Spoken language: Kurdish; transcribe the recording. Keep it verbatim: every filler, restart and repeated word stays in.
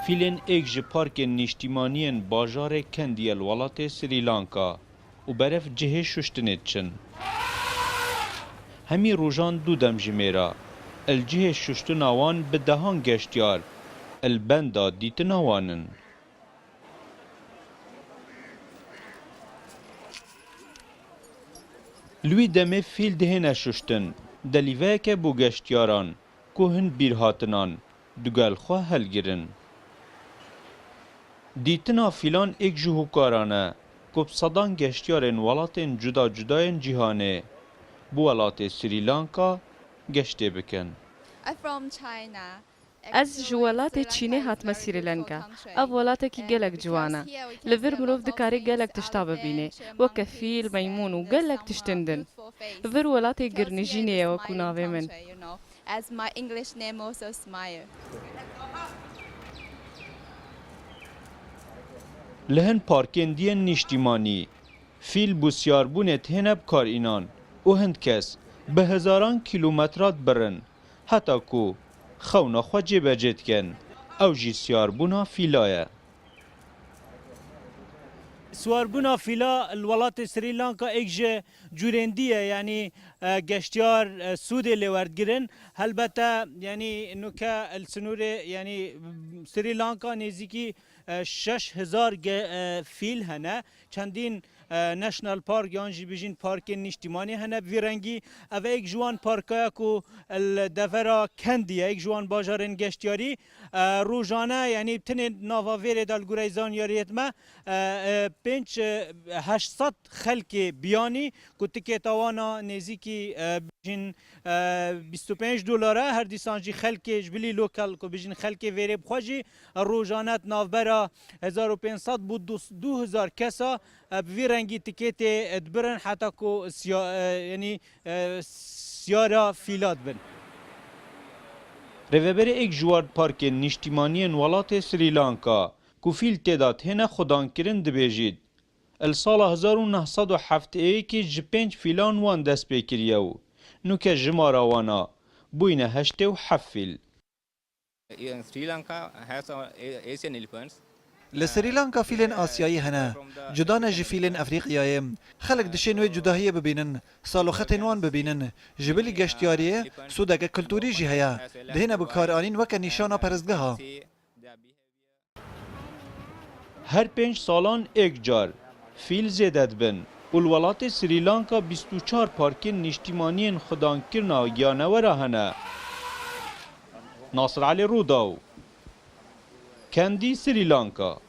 Fîlên êk ji parkên nîştîmanî yên bajarê Kendî ye li welatê Srî Lanka û beref cihê şuştinê diçin. Hemî rojan du demjimêr e. Li cihê şuştina wan bi dehan geştyar li benda dîtina wan in. Li wî demê fîl dihêne şuştin, delîveyeke bo geştyaran ku hin bîrhatinan digel xwe helgirin. Dîtina fîlan êk ji hûkaran e ku bi sedan geştyarên welatên cuda cuda yên cîhanê bi welatê Srî Lanka geştê bikin. Ez ji welatê Çînê hatime Srî Lenka. Ev welatekî gelek ciwan e. Li vir mirov dikare gelek tişta bibîne, weke fîl, meymun û gelek tiştên din. Vir welatê girnijînê ye wekû navê min. Li hin parkên diyên nîştîmanî, fîl bo siyarbûnê tihêne bikar înan û hin kes bi hezaran kîlometra dibirin, heta ku xewna xwe cêbecê dikin. Ew jî siyarbûna fîla ye. Siyarbûna fîla li welatê Srî Lanka êk ji cûrên dî ye, yanî, e, geştyar, e, sûdê lê werdigirin. Helbete, yanî, nuke li sinûrê, yanî, Srî Lanka nêzîkî, e, şeş hezar ge-, e, fîl hene. Çendîn, e, National Park yan jî bijîn parkên nîştîmanî hene bi vî rengî. Ev êk ji wan parka ye ku li devera Kendî ye, êk ji wan bajarên geştyarî. E, rojane, yanî tenê nava vêrê de li goreyê zanyariyêt me, e, e, pênc, e, heşt sed xelkê biyanî ku tikêta wana nêzîkî, e, bijîn, e, bîst û pênc dolar e, her dîsan jî xelkê ji bilî lokal ku bijîn xelkê vêrê bi xwe jî, e, rojane di navbera hezar û pênc sed bo du hezar kesa, e, bi vî rengî tikêtê, e, dibirin heta ku siya-, e, yanî, e, siyara fîla dibin. Rêveberê êk ji wan parkên nîştîmanî yên welatê Srî Lanka ku fîl tê de tihêne xwedankirin dibêjît, li sala hezar û neh sed û hevdeh êkê ji pênc fîlan wan dest pê kiriye û nuke jimara wan a bûyne heştê û heft fîl. Sri Lanka has uh, A- Asian elephants. Li Srî Lanka fîlên Asyayî hene, cuda ne ji fîlên Efrîqyayê. Xelk dişên wê cudahiyê bibînin, saloxetên wan bibînin. Ji bilî geştiyariyê, sûdeke kultûrî jî heye. Dihêne bikaranîn weke nîşana perestgeha. Her pênc salan êk car fîl zêde dibin û li welatê Srî Lanka bîst û çar parkên nîştîmanî yên xwedankirina giyanewera hene. Nasir Elî Rûdaw, Kendî, Srî Lanka.